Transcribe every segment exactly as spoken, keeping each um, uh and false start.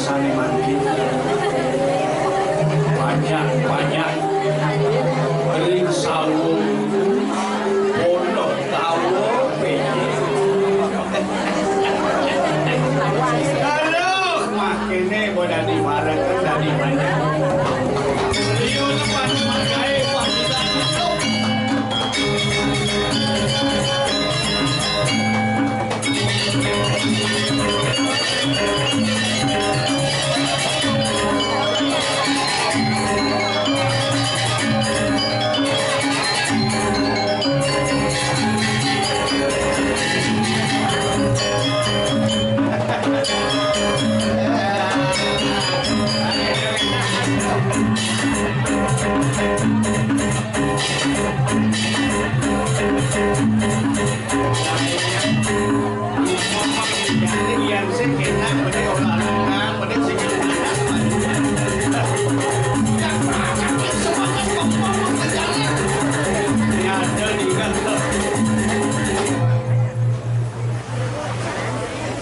Sane mangkin banyak-banyak ring sawung pondok tawa peye. Aduh, makene bo dadi bareken dadi banyak. Liu tepan margae pamitan.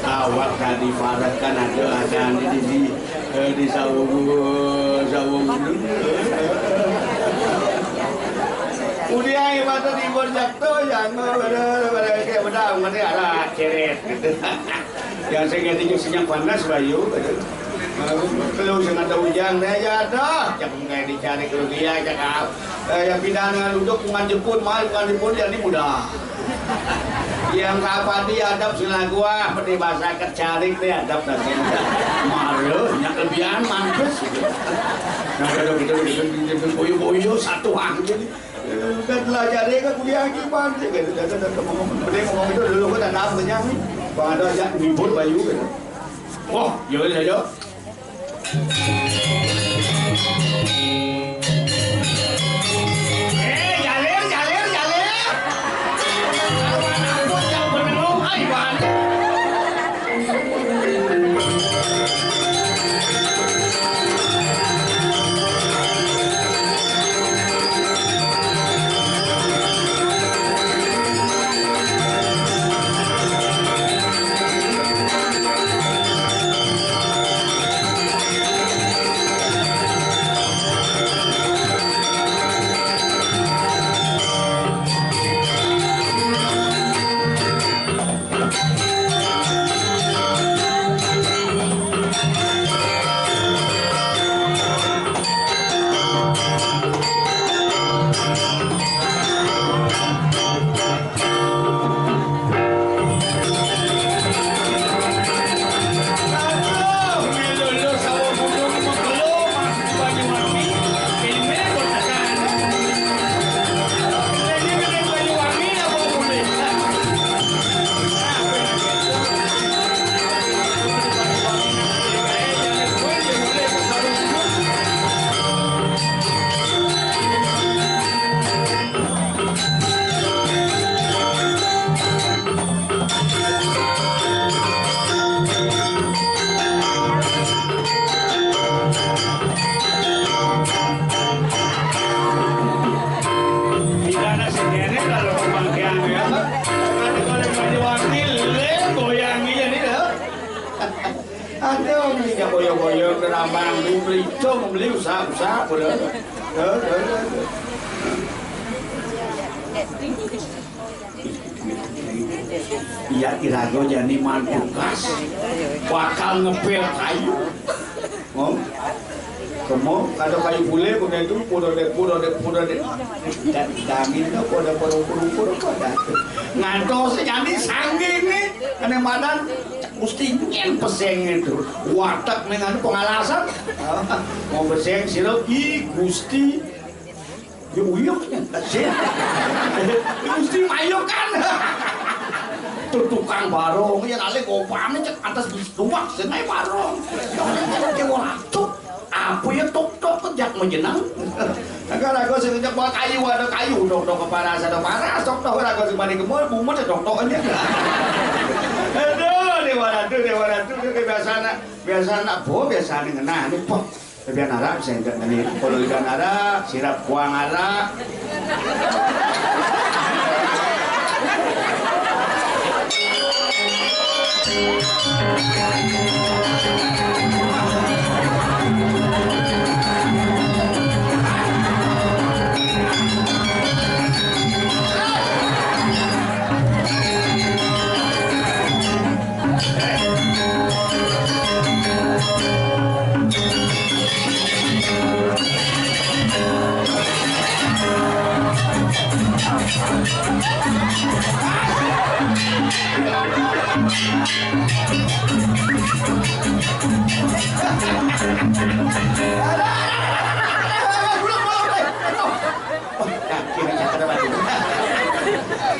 Awak tadi parekan ada, ada di, di, eh, di saung, saung. Udiang mata timbul jatuh, jangan pada, pada kayak bedang, mati arah ceret gitu. Yang saya ganti nyusinya panas, Bayu, gitu. Kalau saya ada ujang, saya aja ada. Jangan kayak dicari kerugian, cakap. Eh, yang pindah dengan duduk, bukan jemput, main, bukan jemput, jadi mudah. Yang kapan diadap sila gua, peribahasa kecarik diadap nanti. Malu, yang kelebihan mantes gitu. Nah, kalau gitu, gitu, gitu, gitu, boyo-boyo, satu angin. Eh, udah belajar deh, kan kuliah lagi, Bang. Gitu, gitu, gitu, ngomong, ngomong, ngomong itu dulu, kan ada apa nih? Bang, ada aja ngibur, Bayu, gitu. Oh, ya udah, ya. Eh, jalir, jalir, jalir. Awan ampun, yang benelong, ai, Wan. Pidana sendiri kalau pemakaian ya. Ada kalau baju wakil, le, goyang iya nih, dah. Ada orang beli boyo-boyo, kerambang, beli, beli, cong, beli, usaha, usaha, boleh. Dah, dah, dah, dah. Iya, irago jani mantukas bakal ngepel kayu. Oh. Kemo, kada kayu bule, kuda itu, pura de, pura de, pura de. Dan dangin tu, kuda pura, pura, pura, kuda. Ngantos jani sangging ni, ane madan, Gusti nyen peseng itu. Watak dengan pengalasan. Mau peseng sira, i Gusti. Ya uyuk nya. Sih. Gusti mayukan. Tuh tukang barong, ya kali gopane cek atas bis tuak, senai barong. Ya orang cek ke waratuk. Apa ya tok-tok kejak majenang. Agar aku sing cek bawa kayu, ada kayu, tok-tok ke paras, ada paras, tok-tok aku sing mani kemul, bungut ya tok-tok aja. Aduh, dewa ratu, dewa ratu, dewa biasa anak, biasa anak, bo, biasa anak, nah, ini, poh. Lebihan arak, saya enggak tadi. Kalau lebihan arak, sirap kuang arak.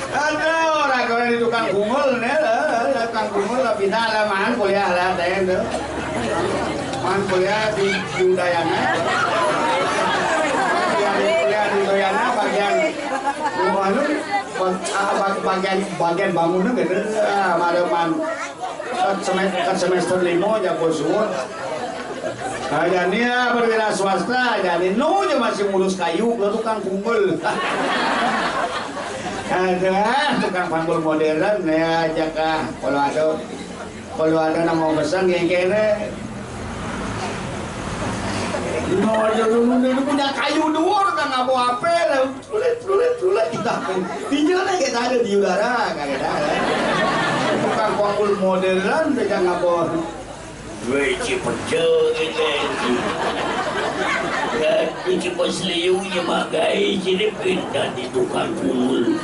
Aduh, orang orang di tukang kungul nih, lah, lah, tukang kungul lah, pindah lah, man kuliah lah, teh, tuh. Man kuliah di, di Udayana. Kuliah di, kuliah di Udayana, bagian, anu, bag-, ah, bag-, bagian, bagian bangunan gitu. Ah, mana man. Kan semes-, kan semester lima, jago suwun. Nah, jani ya, perwira swasta, jani nu aja masih ngurus kayu, lo tukang panggul. Aduh, ah, tukang panggul modern, ya, aja kah. Kalau ada, kalau ada nang mau pesan, kayak kene. No, aja dulu, dulu punya kayu dua, kan nggak mau apa, lah. Sulit, sulit, sulit kita. Tinjau lah kita ada di udara, kagak ada. Tukang panggul modern, pegang apa? Weh, ci pecel ini, ci. Ya, ci bos liu, ci magai, ci dia pindah di tukang panggul.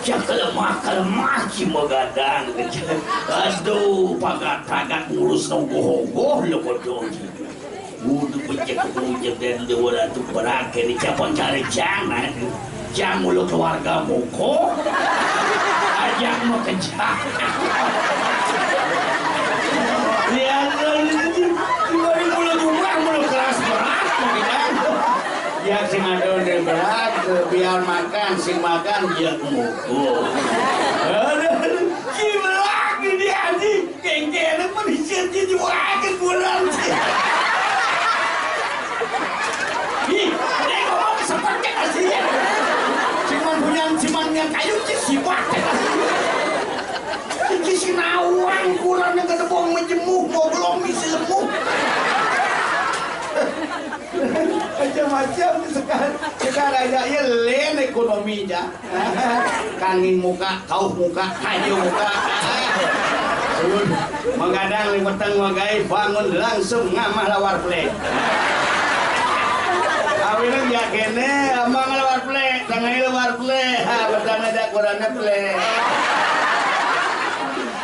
Cak kelemah, kelemah, ci magadang. Aduh, pagat-pagat ngurus nonggoh-nonggoh, lo bodoh, ci. Wudu becek bujek dan dua ratus berakhir di capang cari jangan. Jang mulu keluarga muko. Ajak mau kejar. Ya, mulu jumlah, mulu keras berat, gitu. Ya, sing ada udah berat, biar makan, sing makan, ya muko. Aduh, gila, gini, anjing. Kengkene pun disian dia jualan bulan. Ih, dia ngomong seperti aslinya. Cuman punya, cuman yang kayu, ci sibak. Iki si nawang kurang yang gedebong majemuk, mau belum isi lemuk. Macam-macam sekarang. Sekarang aja, ya, len ekonomi aja. Kanging muka, kauh muka, ayo muka. Ulun magadang di peteng magai bangun langsung ngamah lawar plek. Awinun ya kene, amang lawar plek, tangai lawar plek. Ha, betana dak kurana plek.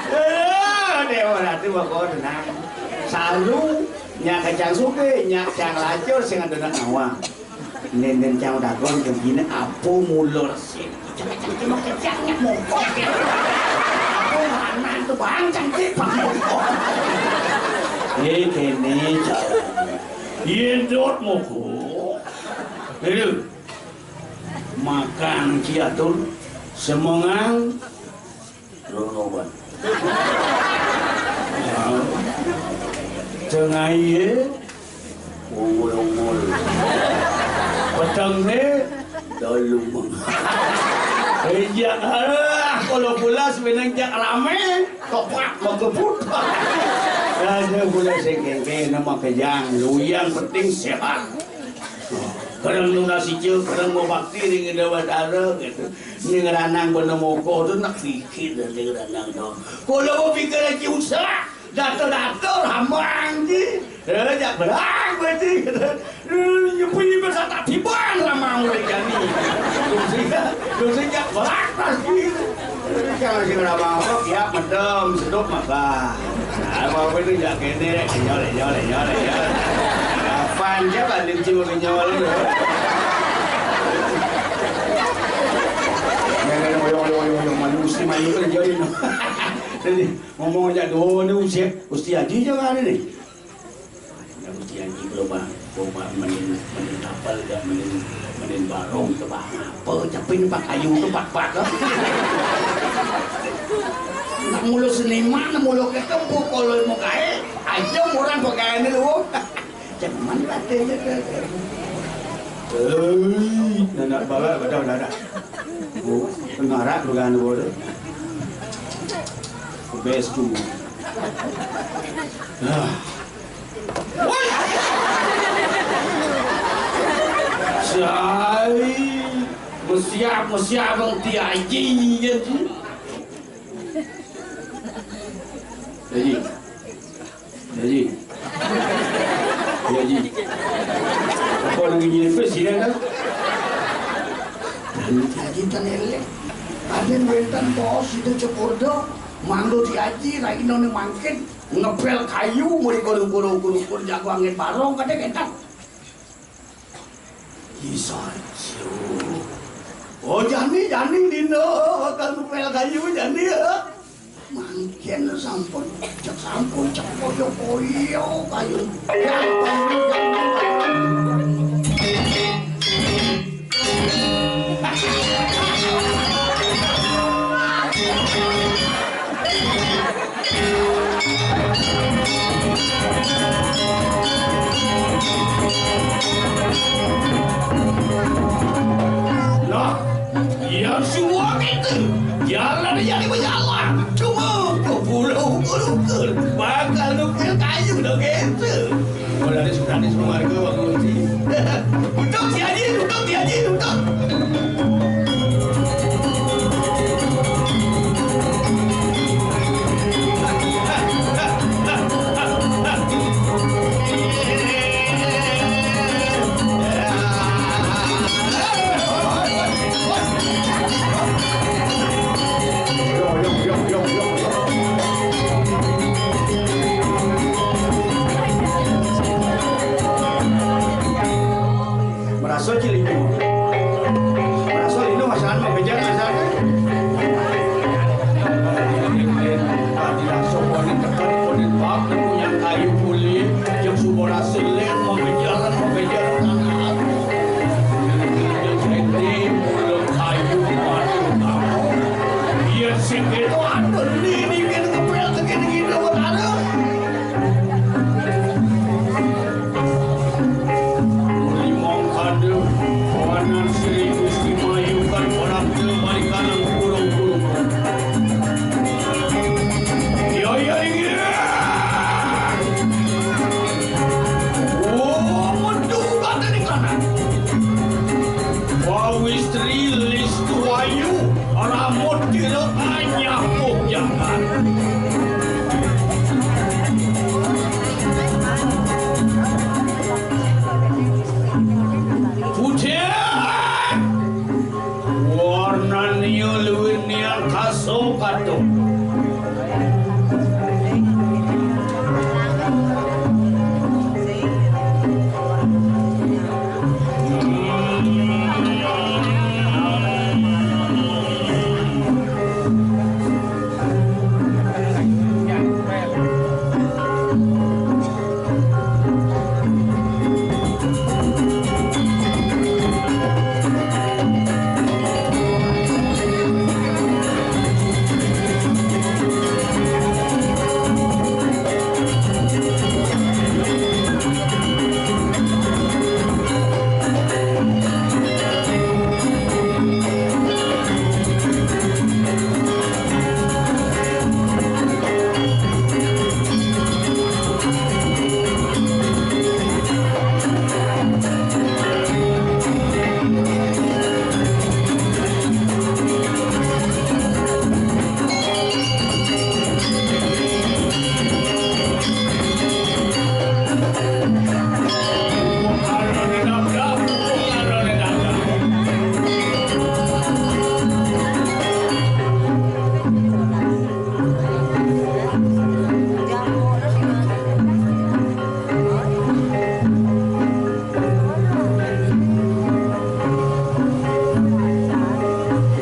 Eh, dewa ratu bakal tenang. Salu, nyak kacang suke, nyak cang lacur, sing ada nak nawang. Nenden cang dagon jeung dina apo mulur sih. Cang-cang cuma kejangnya mongkok ya. Apo mana tu bang cang cipang mongkok. Eh, kene caranya. Yen dot mongkok. Aduh. Makan ciatur semengang. Loloban. Tengah iye, ungul-ungul. Petengnya, dalung. Ejak, alah, kalau pulas, benang jak rame, topak, mengkeput. Ada pulas yang kengke, nama kejang, lu yang penting sehat. Kadang nunas ijo, kadang mau bakti ring Ida Batara gitu. Ning ranang bana moko tu nak pikir ning ranang tu. Kalau mau pikir lagi usah, datar-datar hamang ji. Eh, jak berang berarti gitu. Eh, nyepui besar tak tiban ramang oleh jani. Terus sehingga, terus sehingga berak pasti. Kalau sing ora mabuk, ya medem, seduk makan. Nah, mau itu jak kene, nyol, nyol, nyol, nyol. Kapan je banding cium nyol? Yang ada oyong, oyong, oyong, oyong, manusia, manusia, jadi no. Jadi, ngomong aja dulu nih, usia, usia aja jangan ini. Aku janji ke lubang, lubang menin, menin tapal, gak menin, menin barong, ke bang apa, capin pak kayu tu pak pak ke. Nak mulu seniman, nak mulu ke kempu, kalau mau kaya, aja orang pegawai ni lu. Jangan mati aja ke. Hei, nak bala, dah, dah, dah. Bu, pengarak pegang tu. Best tu. Ah. Woi! Sai, mesiap, mesiap bang ti aji jan ji. Aji. Aji. Aji. Apa lagi nyelipis sini dah? Aji tan elek. Aden wetan bos itu cekurdo. Mangdo ti aji, lagi none mangkin. Ngepel kayu, mau dikurung-kurung-kurung jago angin barong, kadang enak. Isajo. Oh, jani, jani, dina, bakal ngepel kayu, jani, ya. Mangkin sampun, cek sampun, cek koyo-koyo kayu. Ya, kayu, kayu. Lah, yang semua itu jalan yang berjalan cuma ke pulau Gurukul bakal nukil kayu dong itu. Kalau ada sudah di semua warga waktu. Duduk si Haji, duduk si Haji, duduk. Merasa cilinu. Merasa linu masakan mengejar masakan. Tidak soponin tekan ponin bab punya kayu kulit yang subora selir mengejar mengejar tanah. Jadi mulut kayu batu kamu. Iya sih itu anu ini bikin kepel segini gitu ada. Limong kandung, kawanan Sri Gusti Mayukan orang kembali kanan kurung-kurung. Iya, iya, iya. Oh, metu kata di kanan. Wawistri listu ayu, rambut kira anyah jangan. Putih! Warnanya luwih niat kaso kato.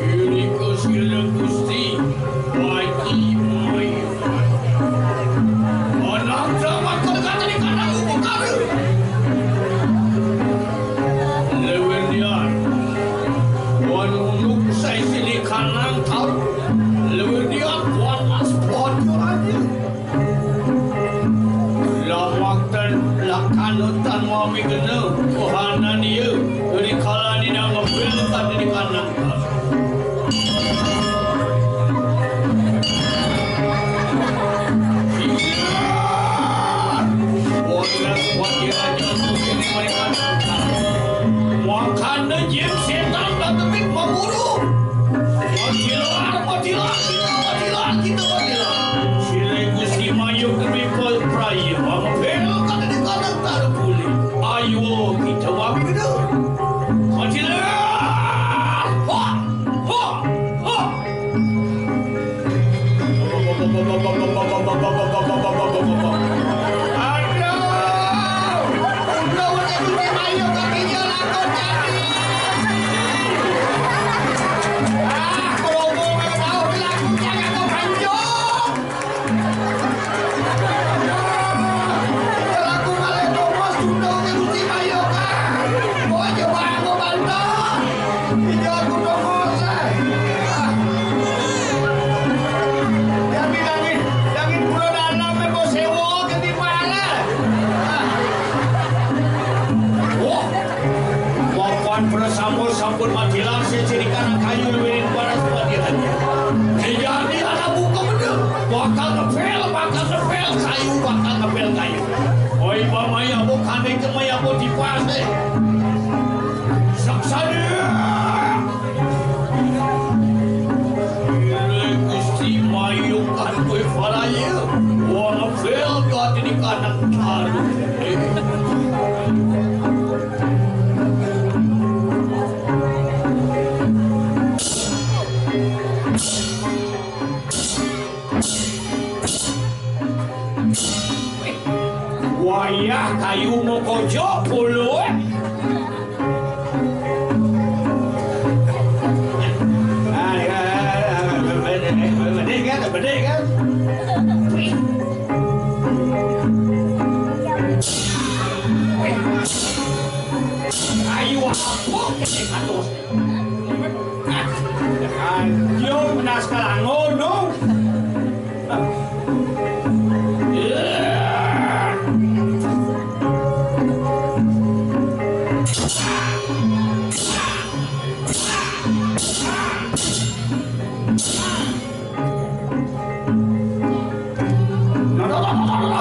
Iriku sila Gusti, Haji Mayukan. Anang drama kau kata di kandang upakara. Lewendian, wan unuk saya sini kanang tahu. Lewendian, wan aspon raja. Lawakten lakana tan wami gena, kohanan iya, rikala nida ngebel tadi di kanang. Iya! Wala Aduh! Udah, udah, cuci mayu kakinya, lakon jadi. Ah, kerobong, tahu, laku jangan kau panjang. Laku malah Thomas, udah, udah, cuci mayu, kan. Mau coba aku bantu. Iya, aku Thomas, eh. Ah. Yang bilangin, bilangin pulau dalam, mau sewa ke di mana? Ah. Wah, mapan pada sampun, sampun mati langsir cirikan kayu wiring panas mati aja. Jadi anak buka bener, bakal ngepel, bakal ngepel kayu, bakal ngepel kayu. Oi, pamaya bu kandeng kemaya bu dipas deh. Saksana. Gusti mayukan kue paraya. Wong ngepel kati di kanan taruh. Wayah kayu mokojo puluh. Bedik kan, bedik kan. Kayu apa? Ayo, nas kalango, no.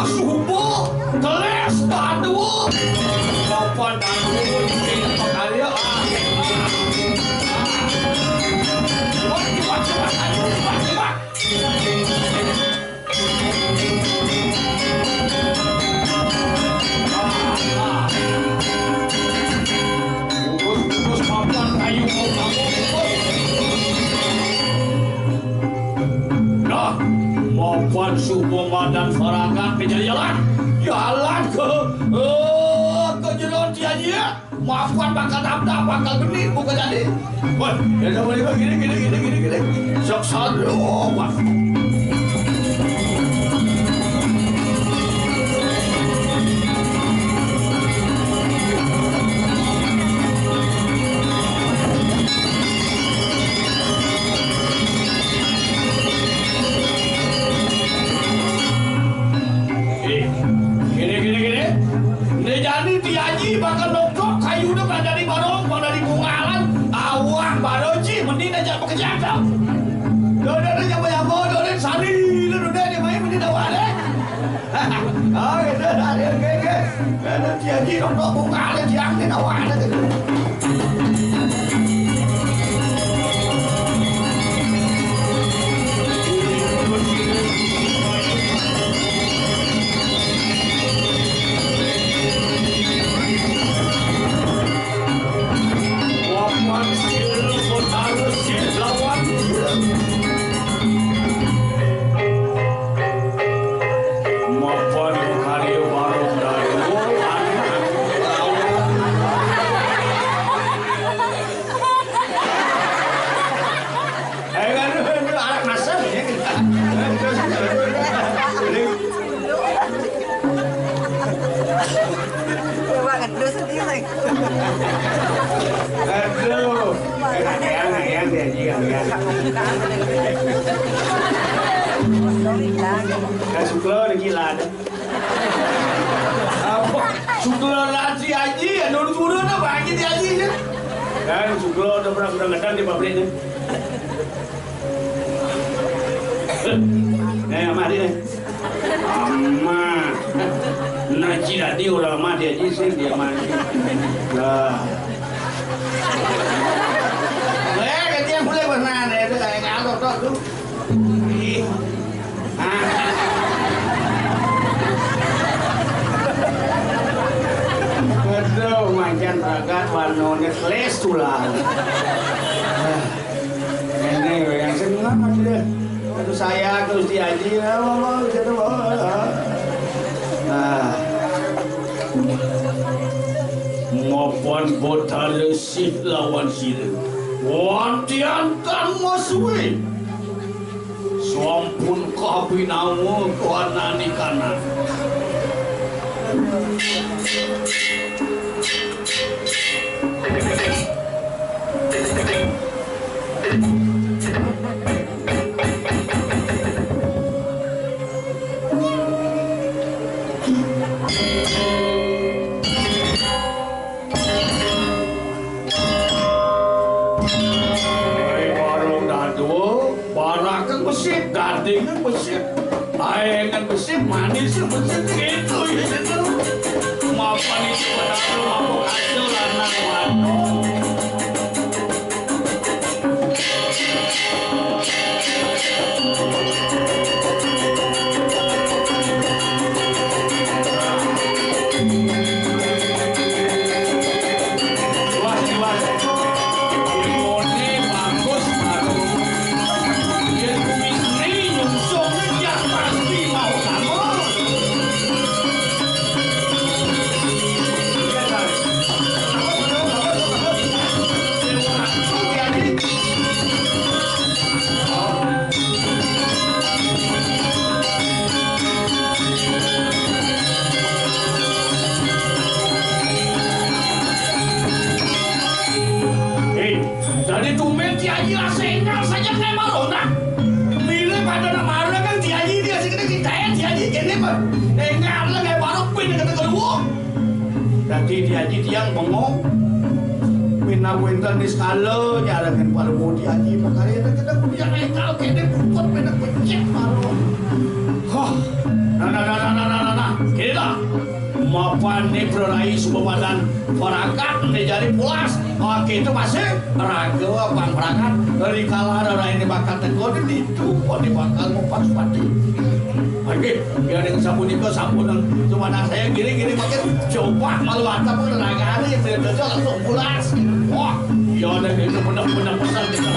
Subo, teles, aduh. Papan, aduh, ini pakarya, ah. Cepat, cepat, cepat, aduh, cepat, cepat. Bungkus, bungkus, papan, ayo, mau, mau, bungkus. Nah, mapan supo madan faragat menjadi jalan. Jalan ke, eh, ke jero tianjia. Mapan bakal daftar, bakal benih, bukan jadi. Wah, ya sama lima gini, gini, gini, gini, gini. Sok sadro, wah. Eh, gini, gini, gini. Ini jadi tiaji bakal nongkrong kayu udah pada di barong, pada di bungalan. Awang baru ji, mending aja pekerjaan tau. Udah, udah, udah, jangan banyak ngomong, udah, udah, sari, udah, udah, dia main, mending dah, udah. Oh, gitu, dah, dia, oke, oke. Udah, udah, tiaji nongkrong bungalan, tiang, dia, udah, udah, gitu. Mapan karya bareng dayuh anak. Eh, aduh, aduh, anak masuk, ya. Coba ngedus sendiri. Aduh. Eh, yang, yang, yang, yang, yang. Kan suklo lagi lah. Apa? Suklo lagi aji, ya, nurut-nurut apa aji di aji, ya? Kan suklo udah pernah, pernah ngedang di pabriknya. Nih, mari nih. Ama. Nah, ci dadi orang ama dia aja sih, dia mah. Lah. Eh, ganti yang boleh warna, nah, itu kayak ngalor tuh, tuh. Ih. Ah. Aduh, mancan ragat, warnanya keles tulang. Ah. Ini yang seneng aja deh. Aduh, saya terus diaji, ya, mau, mau, gitu, mau. Betara Sih lawan sira. Wantian tan masuwe. Sampun kapinawa kuanani kanan. Ai, warung dadua, barakan besit, dagingnya besit, aengan besit, manisnya besit, gitu ya, gitu. Mapan itu benar, mabuk aja lanang wadon. Eh, dadi tumben Ti Aji lah senggal saja kayak marona. Milih pada nak marona kan Ti Aji dia sing kena ditaen Ti Aji kene mah. Engal lah kayak baru pin kena keluar. Dadi Ti Aji tiang bengong. Minab wénten niskala nyarengan para mudi aji makarya kita kudian enggal kéné puput minab becik mawon. Hah. Nah, nah, nah, nah, nah, nah, nah, nah. Kéné ta. Mapan né prarai sumawadan parakat né jari pulas. Ah, kéto masih raga pang parakat. Rikala rarainé bakal teka nitu, pati bakal ngupas pati. Nggih, yen ing sapunika sampun cuma saya giring-giring makin coba malu atap ngeragani, beda langsung pulas. Wah, iya deh, itu bener-bener pesan kita.